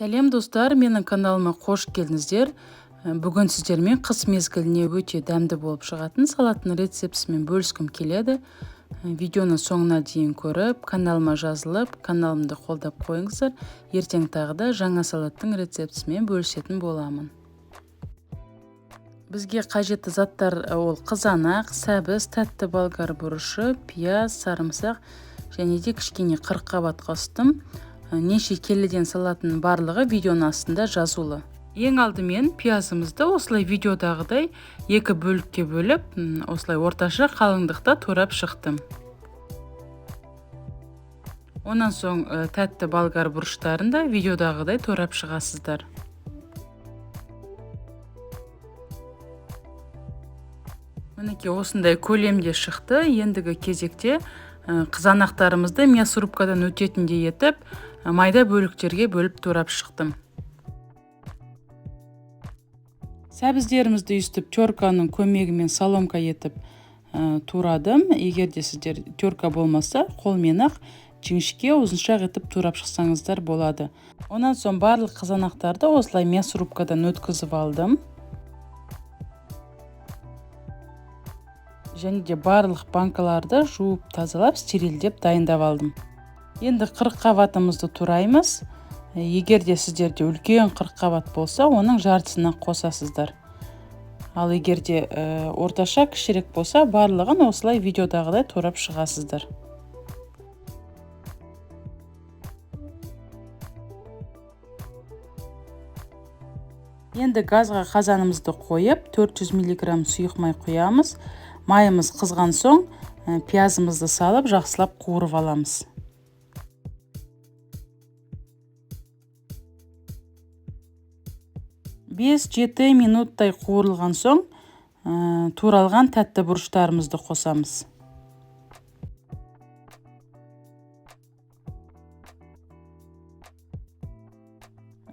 Сәлем, достар, менің каналыма қош келдіңіздер. Бүгін сіздермен қыс мезгіліне өте дәмді болып шығатын салаттың рецептісімен бөліскім келеді. Видеоны соңына дейін көріп, каналыма жазылып, каналымды қолдап қойыңыздар. Ертең тағы да жаңа салаттың рецептісімен бөлісетін боламын. Бізге қажетті заттар ол қызанақ, сәбіз, тәтті болгар бұрышы, пияз, сарымсақ және де кішкене қырыққабат қостым. Неше келіден салатының барлығы видеоның астында жазулы. Ең алдымен пиязымызды осылай видеодағыдай екі бөлікке бөліп, осылай орташа қалыңдықта турап шықтым. Онан соң тәтті болгар бұрыштарын да видеодағыдай турап шығасыздар. Мінекей, осындай көлемде шықты. Ендігі кезекте қызанақтарымызды мясорубкадан өтетіндей етіп, майда бөліктерге бөліп турап шықтым. Сәбіздерімізді өйстіп терканың көмегімен соломка етіп турадым. Егер де сіздер терка болмаса, қолмен-ақ жіңішке ұзыншақ етіп турап шықсаңыздар болады. Онан соң барлық қызанақтарды осылай мясорубкадан өткізіп алдым. Және де барлық банкаларды жуып, тазалап, стерилдеп дайындап алдым. Енді қырыққабатымызды тураймыз. Егер де сіздерде үлкен қырыққабат болса, оның жартысына қосасыздар. Ал егер де орташа кішірек болса, барлығын осылай видеодағыдай турап шығасыздар. Енді газға қазанымызды қойып, 400 миллиграмм сұйық май құямыз. Майымыз қызған соң, пиязымызды салып, жақсылап қуырып аламыз. 5-7 минуттай қуырылған соң, туралған тәтті бұрыштарымызды қосамыз.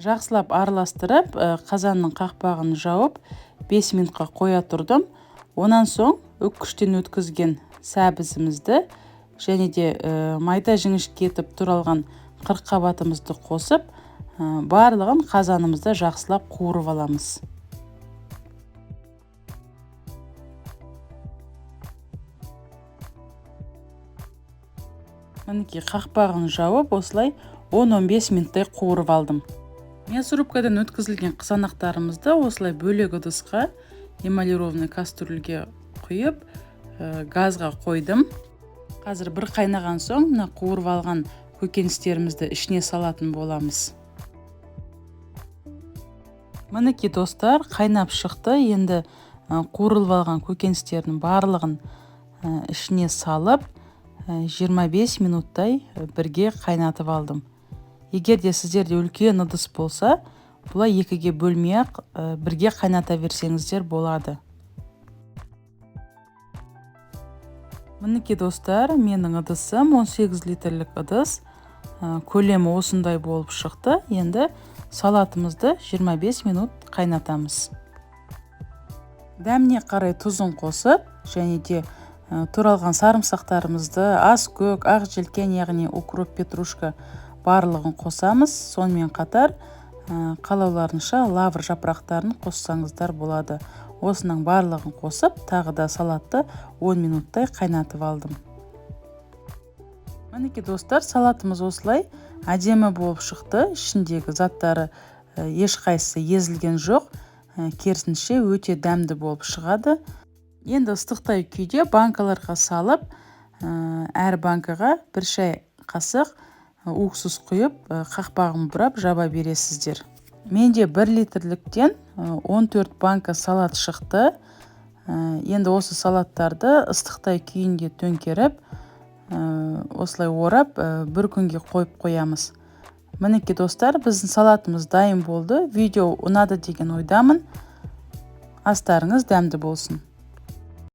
Жақсылап араластырып, қазанның қақпағын жауып, 5 минутқа қоя тұрдым. Онан соң үккіштен өткізген сәбізімізді және де майда жіңішке етіп туралған қырыққабатымызды қосып, барлығын қазанымызда жақсылап қуырып аламыз. Мінекей, қақпағын жауып, осылай 10-15 минуттай қуырып алдым. Мясорубкадан өткізілген қызанақтарымызды осылай бөлек ыдысқа, эмалированный кастрюльге құйып, газға қойдым. Қазір бір қайнаған соң мына қуырып алған көкөністерімізді ішіне салатын боламыз. Мінекей, достар, қайнап шықты. Енді қуырылып алған көкөністердің барлығын ішіне салып, 25 минуттай бірге қайнатып алдым. Егер де сіздерде үлкен ыдыс болса, бұлай екіге бөлмей-ақ, бірге қайната берсеңіздер болады. Мінекей, достар, менің ыдысым 18 литрлік ыдыс. Көлемі осындай болып шықты. Енді салатымызды 25 минут қайнатамыз. Дәміне қарай тұзын қосып, және де туралған сарымсақтарымызды, ас көк, ақ желкен, яғни укроп, петрушка барлығын қосамыз. Сонымен қатар, қалауларынша лавр жапырақтарын қоссаңыздар болады. Осының барлығын қосып, тағы да салатты 10 минуттай қайнатып алдым. Мінекей, достар, салатымыз осылай әдемі болып шықты. Ішіндегі заттары ешқайсысы езілген жоқ. Керісінше өте дәмді болып шығады. Енді ыстықтай күйде банкаларға салып, әр банкаға бір шай қасық уксус құйып, қақпағын бұрап жаба бересіздер. Менде 1 литрліктен 14 банка салат шықты. Енді осы салаттарды ыстықтай күйінде төңкеріп, осылай орап, бір күнге қойып қоямыз. Мінекей, достар, біздің салатымыз дайын болды. Видео ұнады деген ойдамын. Астарыңыз дәмді болсын.